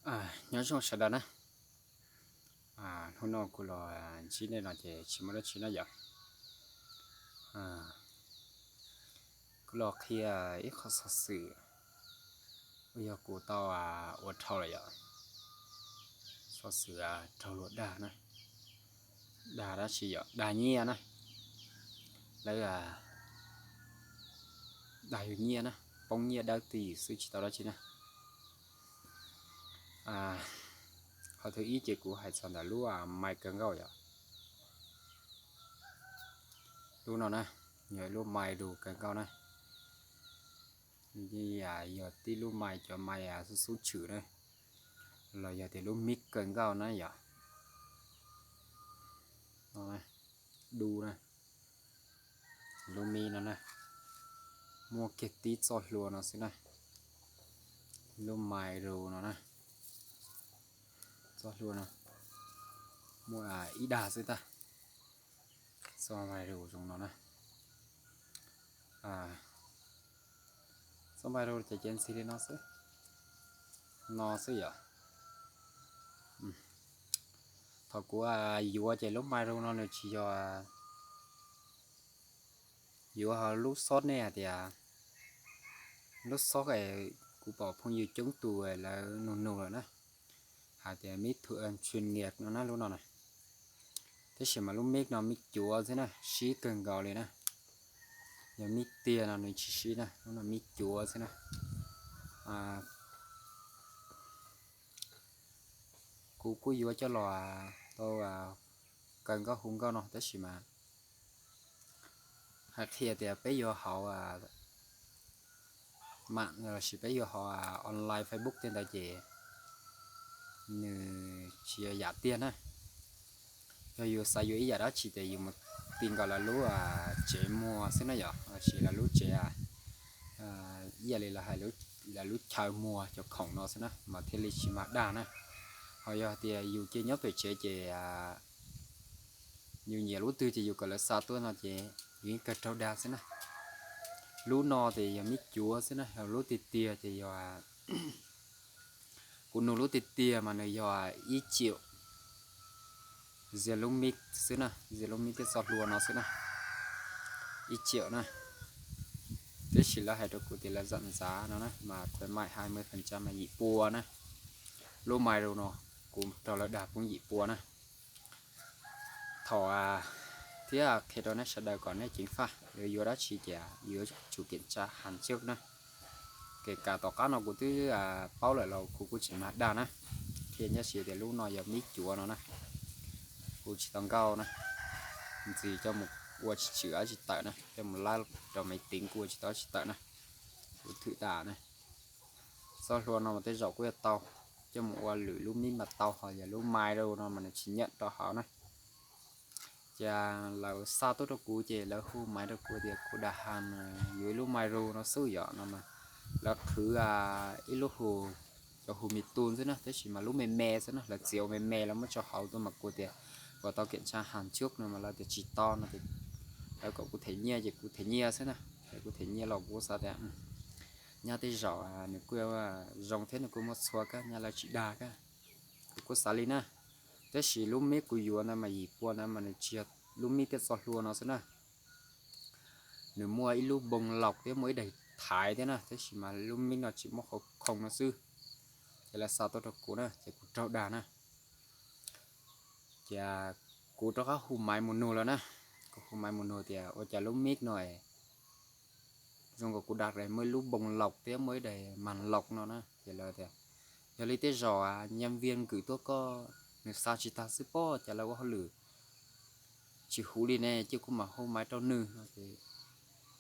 Nyob zoo sawv daws na. Hnub no kuv los ntsib nej no ces tsis muaj dab tsi na yom. Kuv los qhia ib qho xov xwm uas yog kuv tau ua dhau lawm yom. Xov xwm raug luag dag na, dag dab tsi yom, dag nyiaj na. Lawv dag yus nyiaj na, poob nyiaj dawb ti xwb tsis tau dab tsi na. Qhov thib ib ces kuv hais txog ntawm lub mais kawg nkauj yom. Lub no na, yog lub mais rus kawg nkauj na. Yog tib lub mais cov mais xub xub tshwm na, los yog tias lub mib kawg nkauj na yom. Du na, lub mib no na, muaj kiag tib txoj hlua no xwb na. Lub mais rus no na, txoj hlua no muaj ib dag xwb tag. Txoj mais rus zoo no na. Txoj mais rus ces ces ntxig li no xwb, no xwb yom. Thaum kuv yuav ces lub mais rus no nws tsis yog, yuav ho lub xob nej hais tias, lub xob kuv pom phooj ywg coob tus lawv nug nug lawm na, hais tias mib thu chuyên nghiệp no na lub no na. Tab sis mas lub mib no mib cuav xwb na, sib kawg nkaus li na. Yog mib tiag no nws tsis sib na, lub no mib cuav xwb na. Kuv kuj yuav coj los tau kawg nkauj hu nkauj no tab sis mas hais qhia tias peb yuav hauv mam lossis peb yuav hauv online Facebook tej ntawd ces nws tsis yog yam tiag na. Yog yus xav yuav ib yam dab tsi ces yus mus ti nkaus lawv lub tsev muag xwb na yom, lossis lawv lub tsev, ib yam li lawv hais, lawv lub chaw muag cov khoom no xwb na mas thiaj li tsis mag dag na. Ho yog tias yus cia nyob pem tsev ces yus nyiam lub twg ces yus kom lawv xa tuaj no ces yus yeej kawg raug dag xwb na. Lub no ces yog mib cuav xwb na, lub tiag tiag ces yog, kuv nug lub tiag tiag mas nws yog ib triệu. Ziag lub mib xwb na, ziag lub mib thiab txoj hlua no xwb na, ib triệu na. Tab sis lawv hais rau kuv tias lawv zam ntxav no na mas khuyến mại hai mươi phần trăm mas yim pua na. Lub mais rus no kuv raug lawv dag poob yim pua na. Thaum thiab qhia rau nej sawv daws kom nej ceev faj, yuav yuav dab tsi ces yuav tsum kiểm tra hàng trước na. Kể cả tom qab no kuv twb paub lawm los kuv kuj tsis mag dag na. Qhia ncaj si tias lub no yog mib cuav no na, kuv tsis tau nkauj na, ntxim coj mus ua tsis tshwm dab tsi tawm na, coj mus lab rau máy tính kuv ua tsis tau dab tsi tawm na, kuv thwm tas na. Txoj hlua no mas tej zaum kuj yuav tau, coj mus ua lwm lub mib mas tau, ho yog lub mais rau no mas nws tsis nyeem rau hauv na. Ces lawv xa tuaj rau kuv ces lawv hu maiv rau kuv tias kuv dag has yuav ib lub mais rau no xwb yom no mas, lawv qhwv ib lub hu, cov hu me tu xwb na, tab sis mas lub me me xwb na, lawv txiav ua me me lawv muab tso hauv tuaj mas kuv tias kuv tau kiểm tra hàng trước no mas lawv tias tsis tau no, lawv kom kuv them nyiaj ces kuv them nyiaj xwb na, es kuv them nyiaj los kuv xav tias nyab tej zaum nws kuj zoo thiab nws kuj muaj txhua kab, nyab lawv tsis dag kab, kuv kuj xav li na. Tab sis lub mib kuv yuav ntawd mas yim pua ntawd mas nws tsis yog lub mib thiab txoj hlua no xwb na. Nws muaj ib lub bông lọc thiab muaj ib daim thaiv thiab na, tab sis mas lub mib no tsis muaj qhov khoo no xwb. Ces lawv xa tuaj rau kuv na, ces kuv raug dag na. Ces kuv rov qab hu maiv mus nug lawv na, kuv hu maiv mus nug tias ua cas lub mib no zoo nkaus kuv dag muaj ib lub bông lọc thiab muaj ib daim màn lọc no na, ces lawv tias yog li tej zaum nhân viên gửi tuaj koj nws xa tsis tag xwb pob, ces lawv ua hauj lwm tsis huv li ne, ces kuv mam hu maiv rau nws no ces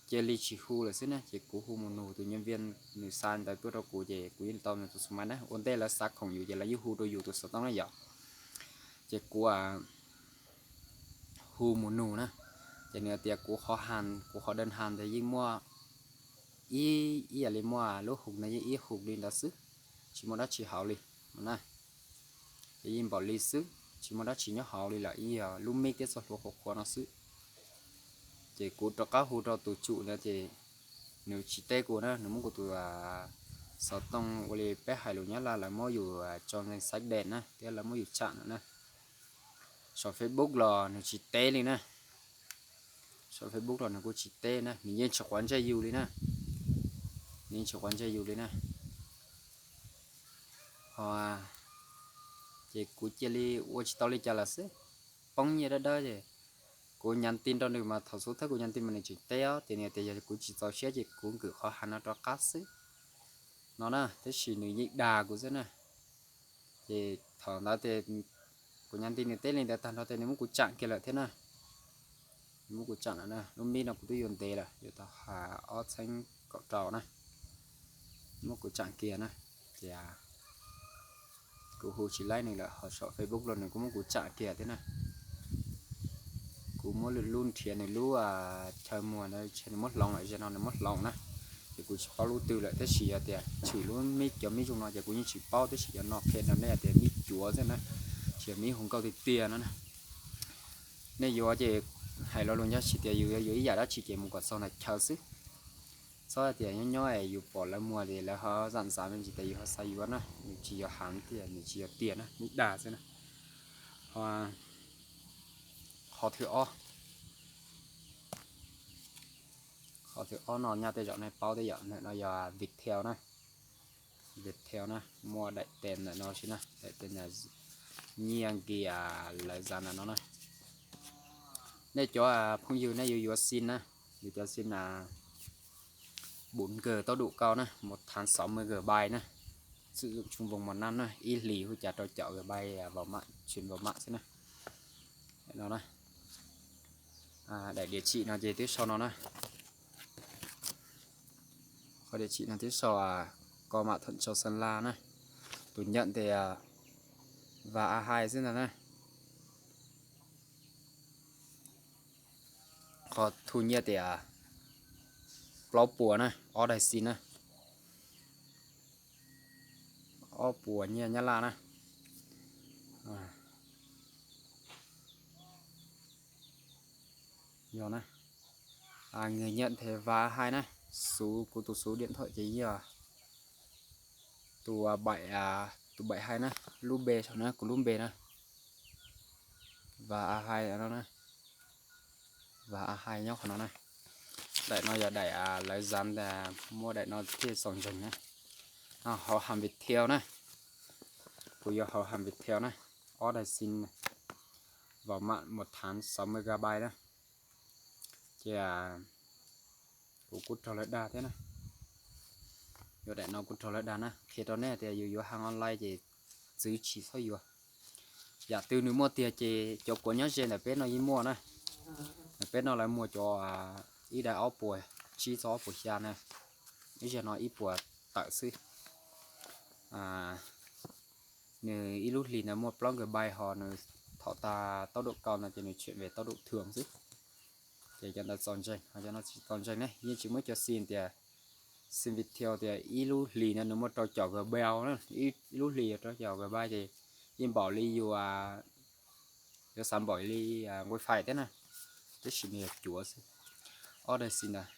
cia li tsis hu lawm xwb na. Ces kuv hu mus nug tus nhân viên nws xa ntawd tuaj rau kuv, ces kuv yeej tau nws tus số máy na, ua ntej lawv xa khoom yus ces lawv yeej hu rau yus tus xov tooj na yom. Ces kuv hu mus nug na, ces nws tias kuv qhov hàng, kuv qhov đơn hàng ntawd yeej muaj ib, ib yam li muaj lub hum ntawd yeej ib hum li ntawd xwb, tsis muaj dab tsi hauv li na. Ces yeej npaum li xwb, tsis muaj dab tsi nyob hauv li lawm, yeej yog lub mib thiab txoj hlua qhuav qhuav no xwb. Ces kuv rov qab hu rau tus chủ ntawd ces nws tsis teb kuv na, nws muab kuv tus số Xov tooj ua li peb hais lus Nyab Laj lawv muab yus tso nqi xaiv dej na thiab lawv muab yus tsam no na. Saum Facebook los nws tsis teb li na. Saum Facebook los nws kuj tsis teb na, nws yeej tsis quav ntsej yus li na. Nws yeej tsis quav ntsej yus li na. Ho ces kuv cia li ua tsis tau li cas lawm xwb. Poob nyiaj dawb dawb ces kuv nhắn tin rau nws mas thaum xub thawj kuv nhắn tin mas nws tseem teb os, ces nws tias yog kuv tsis txaus siab ces kuv nkwm qhov hais no rov qab xwb no na, tab sis nws yeej dag kuv xwb na. Ces thaum ntawd ces kuv nhắn tin nws teb li ntawd tag nrho ces nws muab kuv tsam kiag lawm thiab na. Nws muab kuv tsam lawm na, lub mib no kuv twb yuav ntev lawm, yuav tau ob txheeb kaum rau na. Muab kuv tsam kiag na, ces kuv hu tsis laib nws lawm, ho saum Facebook los nws kuj muab kuv tsam kiag thiab na. Kuv muab lwm lub nrhiav nws lub chaw muag ntawd nws muab hloov lawm, zaum no nws muab hloov na. Ces kuv tsis paub lub twg lawm, tab sis yog tias tshwm lub mib, cov mib zoo no ces kuv yeej tsis paub, tab sis cov no qhia rau nej tias mib cuav xwb na, tsis yog mib hu nkauj tiag tiag no na. Nej yuav ces hais lo lus Ncab Sis tias yus yuav ib yam dab tsi ces mus kom txog ntawm chaw xwb. Txhob tias nyob nyob es yus pom lawv muag ces lawv ho zam xav me ntsis tias yus ho xav yuav na, nws tsis yog heev tiag, nws tsis yog tiag na, mib dag xwb na. Ho qhov thib ob, qhov thib ob no nyaj tej zaum nej paub tej yom, ntawm no yog Viettel na. Viettel na, muaj daim tes ntawm no xwb na, daim tes nyiaj nkias lawv zam ntawm no na. Nej cov phooj ywg nej yuav yuav sim na, yus cov sim na bốn G tốc độ cao na, một tháng sáu mươi gigabyte na, sử dụng trong vòng một năm na, ib hlis hu cas rau caum gigabyte vào mạng, truyền vào mạng xwb na. No na, daim địa chỉ no ces twb sau no na. Qhov địa chỉ no twb sau Koj Mam Thuận Châu Sơn La na. Tus nyiaj tias Và A hai xwb ntag na. Qhov thu nyiaj tias plaub puas na, ob daig xis na. Ob puas nyiaj Nyab Laj na. Yog na, người nhận thì Và A hai na, số, kuv tus số điện thoại ces yog tus bảy, tus bảy hai na, lub npe saum na, kuv lub npe na. Và A hai no na. Và A hai nyob qhov no na. Daim no yog daim lawv zam, muaj daim no thiaj txaus ntseeg na. Hauv hàng Viettel na. Kuv yuav hauv hàng Viettel na. Ob daig xis, vào mạng một tháng sáu mươi gigabyte na. Ces kuv kuj raug lawv dag thiab na. Yuav daim no kuj raug lawv dag na. Qhia rau nej tias yus yuav hàng online ces txwv tsis txhob yuav. Yam twg nws muaj tiag ces cov kuv nyob ze ntawm peb no yeej muaj na. Ntawm peb no lawv muag cov ib daig ob puas tsib txog ob puas xya na. Ib zaug no ib puas tawm xwb. Nws ib lub hlis ntawd muaj plaub gigabyte ho nws thaum tas tốc độ cao no ces nws chuyển về tốc độ thường xwb. Ces cov ntawd txaus ntseeg, ho cov no tsis txaus ntseeg ne, yeej tsis muaj cov sim tias sim Viettel tias ib lub hlis no nws muaj rau caum gigabyte na, ib lub hlis rau caum gigabyte ces yeej npaum li yus, yuav xav npaum li wifi thiab na, tab sis nws yog cuav xwb. Ob daig xis ntawd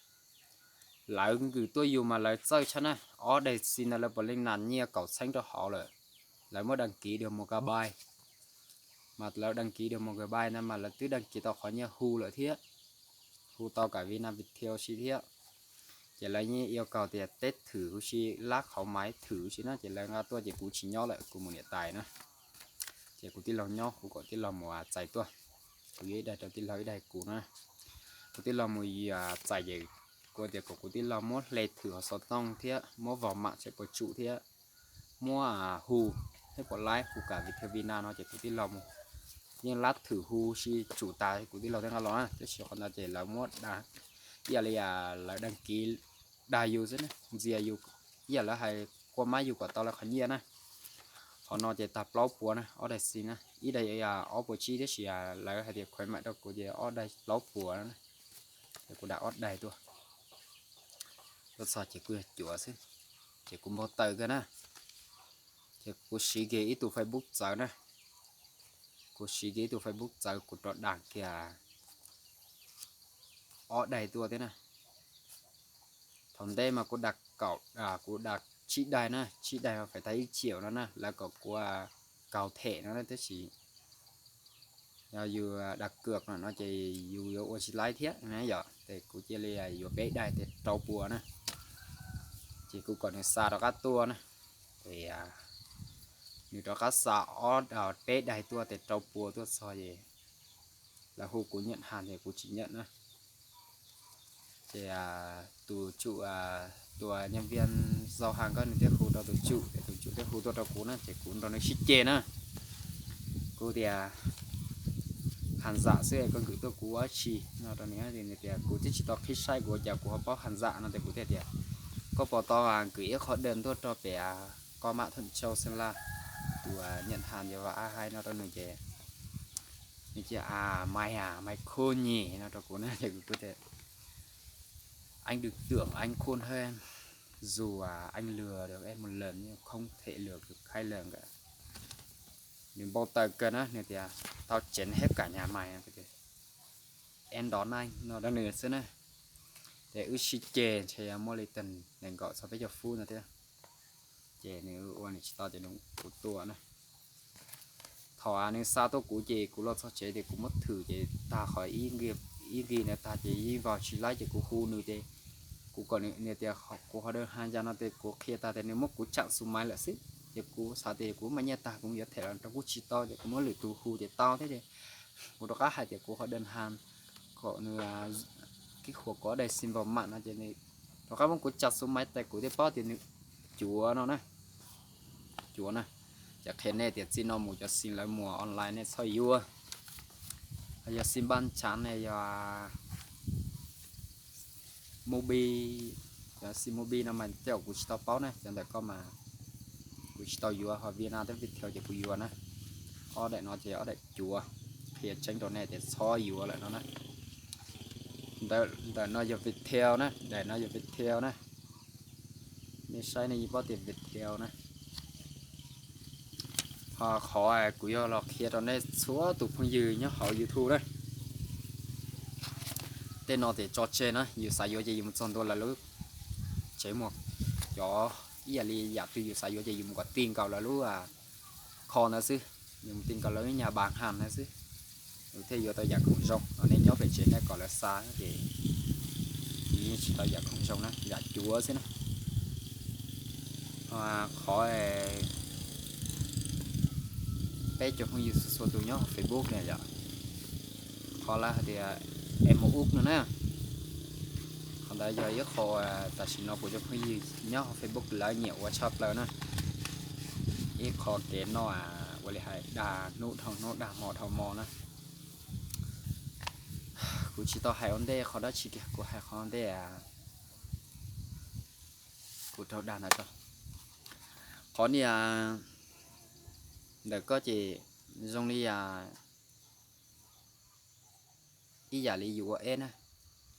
lawv nkwm tuaj yus mas lawv txawj tshaj na. Ob daig xis ntawd lawv puav leej nas nyiaj kaum txheeb rau hauv lawm. Lawv muab đăng ký được một gigabyte, mas lawv đăng ký được một gigabyte ntawd mas lawv twb đăng ký tau qhov nyiaj hu lawm thiab, hu tau cả Vietnam Viettel si thiab. Ces lawv yeej yêu cầu tias test thử huv si, lab qhov maiv thử huv si na, ces lawv nqa tuaj ces kuv tsis nyob lawm, kuv mus niam tais na. Ces kuv tij laug nyob, kuv kom tij laug mus txais tuaj. Kuv yuav ib daig rau tij laug ib daig kuv na. Kuv tij laug mus txais ces kuv tias kom kuv tij laug muab hle thử hauv xov tooj thiab muab vào mạng seb puas tsum thiab muab hu seb puas laib, hu cả Viettel Việt Nam no ces kuv tij laug mus yeej lab thử hu si tsum tas kuv tij laug thiaj nqa los na, tab sis qhov ntawd ces lawv muab ib yam li lawv đăng ký dag yus xwb na, ntxias yus, ib yam lawv hais qua maiv yus kom tau lawv qhov nyiaj na. Qhov no ces tag plaub puas na, ob daig xis na, ib daig ob puas tsib, tab sis lawv hais tias khuyến mại rau kuv ces ob daig plaub puas na, ces kuv dam ob daig tuaj. Tuaj txog ces kuj yog cuav xwb, ces kuv npau taws kawg na. Ces kuv siv kiag ib tug Facebook txawv na, kuv siv kiag ib tug Facebook txawv kuv rov dam kiag ob daig tuaj thiab na. Thaum ntej mas kuv dam kaum, kuv dam tsib daig na, tsib daig mas feem tag ib triệu no na, lawv kom kuv kaus them no na, tab sis yog yus dag kawm no ces yus yuav ua tsis laib thiab na yom. Ces kuv cia li yuav peb daig tes rau puas na, ces kuv kom nws xa rov qab tuaj na. Ces nws rov qab xa ob peb daig tuaj tes rau puas tuaj txog ces lawv hu kuv nhận hàng ces kuv tsis nhận na. Ces tus chủ, tus nhân viên giao hàng ko nws thiaj hu rau tus chủ, ces tus chủ thiaj hu tuaj rau kuv na, ces kuv nrog nws sib ceg na. Kuv tias hàng giả xwb koj kwv tuaj kuv ua tsi no rau nws, nws tias kuv twb tsis tau qhib saib kuv ua cas kuv ho paub hàng giả no, ces kuv thiaj tias koj puas tau kwv ib qho đơn tuaj rau pem koj mã Thuận Châu Sơn La, tus nhận hàng và a hai no rau nws ces nws cia a, mày à, mày khôn nhỉ no rau kuv na, ces kuv tias anh đừng tưởng anh khôn hơn, dù anh lừa được em một lần nhưng không thể lừa được hai lần cả. Nws npau taws kawg na, nws tias tao chém hết cả nhà mày, em đón anh no rau nws xwb na. Ces wb sib ceg ntshe muaj li tag nees nkaum txog peb caug fub no thiab. Ces nws ua nws tsis tau ces nws kuv tua na. Thaum nws xa tuaj kuv ces kuv los txog tsev ces kuv muab thwm ces tag qhov ib nqi ntawd tag ces yeej vau tsis laib ces kuv hu nws ces kuv kom nws tias kuv qhov đơn hàng giả no ces kuv qhia tag tias nws muab kuv chặn số máy lawm xwb. Ces kuv xav tias kuv mas nyiaj tag kuv yuav them los rau kuj tsis tau ces kuv muab lwm tus hu ces tau thiab ces kuv rov qab hais tias kuv qhov đơn hàng, kom nws kích hoạt có đài sim vào mạng no ces nws rov qab muab kuv chặn số máy tais kuv thiaj paub tias nws cuav no na, cuav na. Ces qhia nej tias txij no mus cov sim lawv muag online nej txhob yuav. Yog sim Banh Chanh ne, yog Mobi, cov sim Mobi no mas tej zaum kuv tsis tau paub na, cov ntawm ko mas kuv tsis tau yuav, ho Vietnam thiab Viettel ces kuv yuav na. Ob daim no ces ob daim cuav, qhia tseeb rau nej tias txhob yuav lawm no na. Ntawm no yog Viettel na, daim no yog Viettel na. Nej saib nej yeej paub tias Viettel na. Ho qhov kuv yuav los qhia rau nej txhua tus phooj ywg nyob hauv YouTube na, tej no ces tso tseg na, yus xav yuav ces yus mus txog ntua lawv lub tsev muag, cov ib yam li yam twg yus xav yuav ces yus mus kom ti nkaus lawv lub kho ntawd xwb, yus mus ti nkaus lawv lub nyaj npas haj ntawd xwb, yus thiaj yuav tau yam khoom zoo. Nej nyob pem tsev nej kom lawv xa ces yus yeej tsis tau yam khoom zoo na, yam cuav xwb na. Qhov peb cov phooj ywg txhua txhua tus nyob hauv Facebook na yom, qhov lawv hais tias em ub no na, qhov ntawd yog ib qho tam sim no kuv cov phooj ywg nyob hauv Facebook lawv nyiam ua tshaj plaws na. Ib qho kev noj ua li hais dag hnub dhau hnub dag hmo dhau hmo na. Kuv tsis tau hais ua ntej qhov dab tsi kiag, kuv hais qhov ntej kuv raug dag ntawd tso. Qhov niag ntawm ko ces zoo li ib yam li yus ua eb na,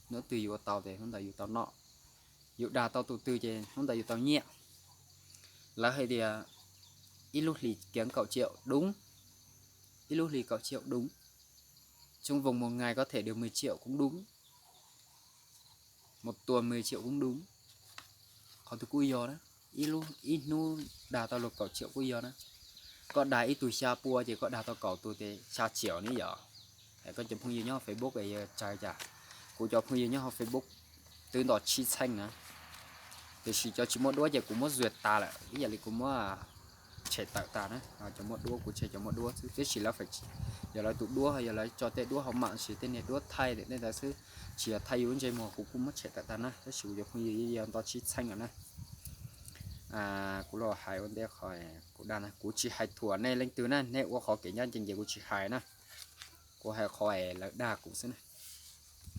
hnub twg yus ua tau ces hnub ntawd yus tau noj, yus dag tau tus twg ces hnub ntawd yus tau nyiaj. Lawv hais tias ib lub hlis kiếm kaum triệu đúng, ib lub hlis kaum triệu đúng, trong vòng một ngày có thể được mười triệu cũng đúng, một tuần mười triệu cũng đúng. Qhov twg kuj yog na, ib lub ib hnub dag tau luag kaum triệu kuj yog na. Koj dag ib tug xya pua ces koj dag tau kaum tus ces xya triệu ne yom. Koj cov phooj ywg nyob hauv Facebook yog tsaug cas, kuv cov phooj ywg nyob hauv Facebook twb nto tsib txheej na, tiam sis cov tsis muaj duab ces kuv muab zuag tas lawm, ib yam li kuv muab tshem tawm tas na. Cov muaj duab kuv tshem cov muaj duab xwb, tiam sis lawv, yog lawv tus duab, yog lawv tso tej duab hauv mam sis tej niag duab thaij tej ntawd xwb, tsis yog thaij yus lub ntsej muag kuv kuj muab tshem tawm tas na, tab sis kuv cov phooj ywg yog nto tsib txheej lawm na. Kuv los hais ua ntej qhov kuv dag na, kuv tsis hais thuam nej leej twg na, nej ua qhov kev ncaj ncees ces kuv tsis hais na. Kuv hais qhov es lawv dag kuv xwb na,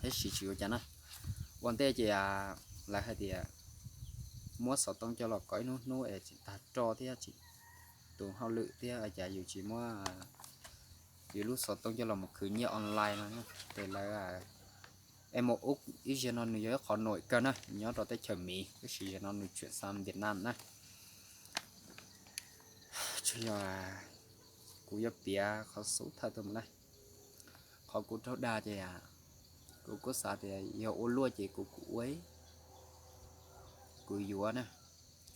tab sis tsis ua cas na. Ua ntej ces lawv hais tias muab xov tooj coj los kov ib hnub hnub es tsis tag roj thiab tsis tu hauj lwm thiab cas yus tsis muab yus lub xov tooj coj los mus khwv nyiaj online no ces lawv em ua ub ib zaug no nws yog ib qho nổi kawg na, nyob rau teb chaws Miv, tab sis zaum no nws chuyển sang Việt Nam na. Tsuas yog kuv yuav piav qhov xub thawj tuaj mus na. Qhov kuv raug dag ces kuv kuj xav tias yog ua luaj ces kuv kuv ua, kuv yuav na.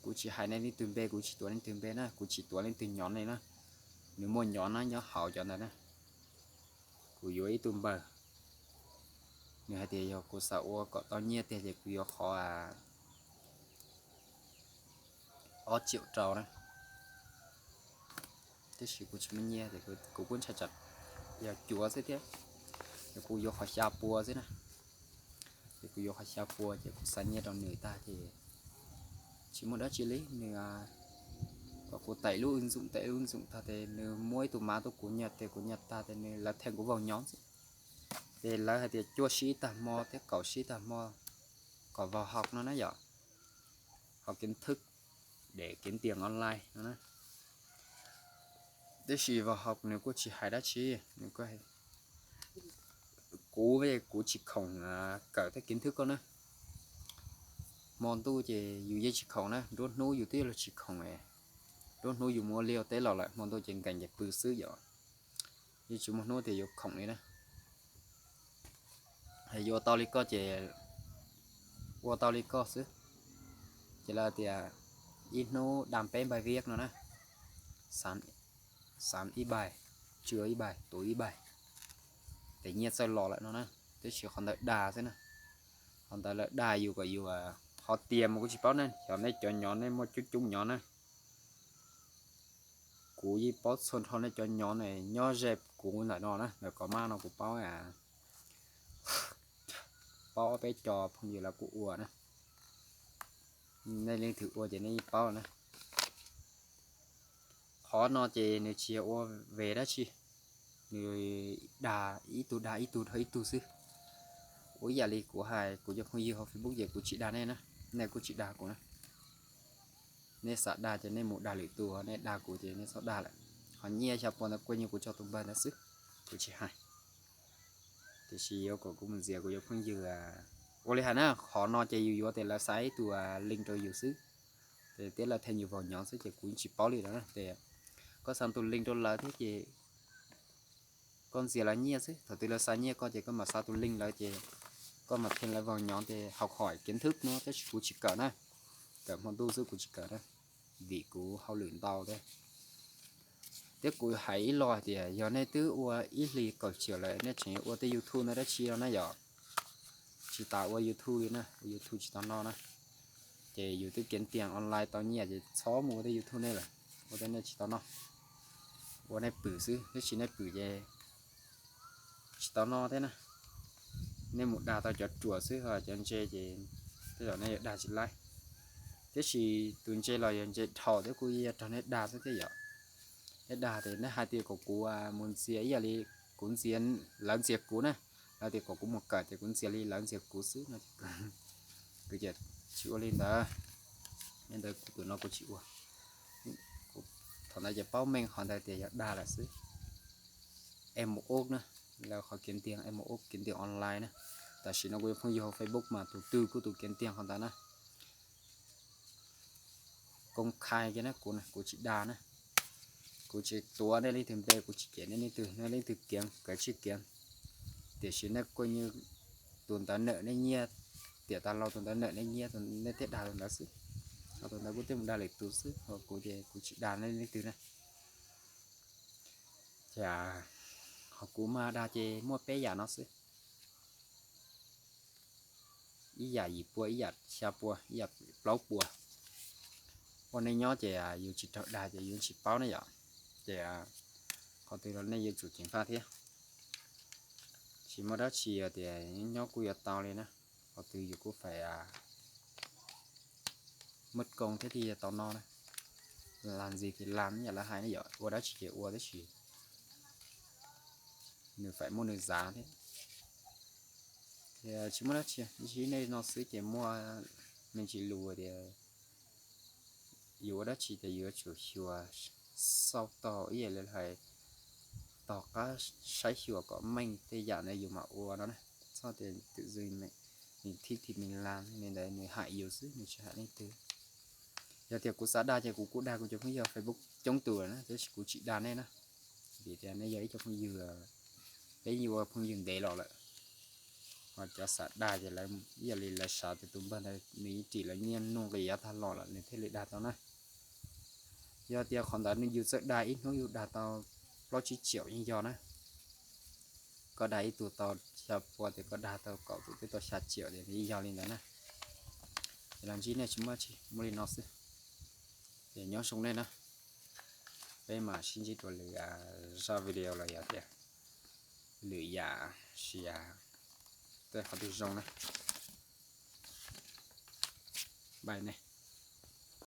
Kuv tsis hais nej leej twg npe, kuv tsis tuav leej twg npe na, kuv tsis tuav leej twg nyob ne na. Nws muaj nyob na, nyob hauv cov ntawd na. Kuv yuav ib tug npawg, nws hais tias yog kuv xav ua kom tau nyiaj tiag ces kuv yuav qhov ob triệu rau na. Tab sis kuv tsis muaj nyiaj ces kuv kuj ntshai tsam yog cuav xwb thiab, ces kuv yuav qhov xya pua xwb na. Ces kuv yuav qhov xya pua ces kuv xa nyiaj rau nws tag ces tsis muaj dab tsi li. Nws kom kuv tải lub ứng dụng, tải lub ứng dụng tag ces nws muab ib tug mã tuaj kuv nhập, ces kuv nhập tag ces nws, lawv thêm kuv vào nhóm xwb. Ces lawv hais tias cuaj sib tag hmo thiab kaum sib tag hmo kom vào học no na yom, học kiến thức để kiếm tiền online no na. Tab sis vào học nws kuj tsis hais dab tsi, nws kuj, kuv, kuv tsis khoom kawm tej kiến thức koj na. Hmo ntuj ces yus yeej tsis khoom na, nruab hnub yus twb los tsis khoom, nruab hnub yus mus ua liaj ua teb los lawm, hmo ntuj ces nkees ces pw xwb yom. Yeej tsis muaj hnub tias yuav khoom li na. Yuav ua tau li koj ces ua tau li koj xwb. Ces lawv tias ib hnub đăng peb bài viết no na, sáng, sáng ít bài, trưa ít bài, tối ít bài, ces nyiaj txawj los lawm no na. Tab sis qhov ntawd dag xwb na, qhov ntawd lawv dag yus kom yus, qhov tias mas kuv tsis paub ne, yog nej cov nyob nej muaj coob coob nyob na. Kuv yeej paub txhua nrho nej cov nyob ne, nyob ze kuv ntawm no na, ntawm kov mab no kuv paub, paub ob peb co phooj ywg lawv kuj ua na. Nej leej twg ua ces nej yeej paub na. Qhov no ces nws tsis yog ua về dab tsi, nws dag ib tug dag ib tug rau ib tug xwb. Ua ib yam li kuv hais kuv cov phooj ywg hauv Facebook ces kuv tsis dag nej na, nej kuj tsis dag kuv na. Nej xav dag ces nej mus dag lwm tus, nej dag kuv ces nej txhob dag lawm. Qhov nyiaj xya pua ntawd kuj yog kuv tso tus npawg ntawd xwb, kuv tsis hais. Tiam sis yuav kom kuv mus ntxias kuv cov phooj ywg, ua li hais na, qhov no ces yus yuav tias lawv xa ib tug link rau yus xwb, ces thiab lawv thêm yus vào nhóm xwb ces kuv tsis paub li lawm na. Ces koj xa tus link rau lawv thiab ces koj ntxias lawv nyiaj xwb, thaum twg lawv xa nyiaj koj ces koj mam xa tus link lawv ces koj mam thêm lawv vào nhóm ces học hỏi kiến thức no, tab sis kuv tsis kawm na. Kawm hmo ntuj xwb kuv tsis kawm na, vim kuv hauj lwm ntau thiab. Thiab kuv hais ib lo hais tias yog nej twb ua ib hlis kaum triệu lawm nej tseem ua tej YouTube no dab tsi no na yom, tsis tas ua YouTube li na, ua YouTube tsis tau noj na. Ces yus twb kiếm tiền online tau nyiaj ces txhob mus ua tej YouTube nej lawm, ua tej nej tsis tau noj, ua nej pwm xwb, tab sis nej pwm ces tsis tau noj thiab na. Nej mus dag tau cov ruam xwb, ho cov ntse ces tej zaum nej yuav dag tsis laib. Tiam sis tus ntse los yog ntse dhau thiab kuj yog raug nej dag xwb thiab yom. Nej dag tias nej hais tias kom kuv mus ntxias ib yam li kuv ntxias, lawv ntxias kuv na, lawv tias kom kuv mus kawm ces kuv ntxias li lawv ntxias kuv xwb no, kuv ces tsis ua li ntawd. Li ntawd kuv tus no kuv tsis ua. Thaum ntawd ces paub meej qhov ntawd tias yog dag lawm xwb. Em ua ub na, lawv qhov kiếm tiền, em ua ub kiếm tiền online na. Tam sim no kuv yuav phooj ywg hauv Facebook mas tus twg kuj tus kiếm tiền qhov ntawd na. Công khai kiag na, kuv, kuv tsis dag na. Kuv tsis tuav nej leej twg npe, kuv tsis cem nej leej twg, nej leej twg kiav kav tsij kiav. Tiam sis nej kuj yog tus ntawd nawm nej nyiaj, tiam tas los tus ntawd nawm nej nyiaj, nej thiaj dag tus ntawd xwb. Ho tus ntawd kuj thiaj mus dag lwm tus xwb, ho kuv ces kuv tsis dag nej leej twg na. Ces ho kuv mas dag ces muaj peb yam no xwb. Ib yam yim pua, ib yam xya pua, ib yam plaub pua. Ua neej nyob ces yus tsis raug dag ces yus tsis paub ne yom. Ces qhov twg los nej yuav tsum ceev faj thiab. Tsis muaj dab tsi tias nyob kuj yuav tau li na. Qhov twg yus kuj phải mất công thiab thiaj yuav tau noj na. Làm gì thì làm ib yam lawv hais ne yom, ua dab tsi ces ua tab sis nws phải muaj nws giá thiab. Ces tsis muaj dab tsi, ntsib nej no xwb ces muaj me ntsis lus tias yus ua dab tsi ces yuav tsum xyuas xauj tog ib yam li hais, tog qab saib xyuas kom meej tej yam ntawd yus mam ua no na. Txhob tias tự dưng mình, mình thích thì mình làm, li ntawd nws hại yus xwb, nws tsis hại leej twg. Yog tias kuv xav dag ces kuv kuj dag kuv cov phooj ywg Facebook coob tus lawm na, tab sis kuv tsis dag nej na, vim tias nej yog ib co phooj ywg, peb yeej ua phooj ywg ntev los lawm. Cov xav dag ces lawv, ib yam li lawv xav tias tus npawg ntawd nws yeej ris lawv nyiaj nuj nqis yav tag los lawm nws thiaj li dag tau na. Yog tias qhov ntawd nws yus txawj dag ib hnub yus dag tau plaub tsib tsiaum yeej yog na. Koj dag ib tug tau xya pua ces koj dag tau kaum tus twb tau xya tsiaum ces yeej yog li ntawd na. Ces los ntsib nej tsis muaj tsi, muaj li no xwb. Ces nyob zoo nej na, peb mam sib ntsib rau lwm zaj video los yog tias lwm yam sis tej qhov twg zoo na. Bye nej.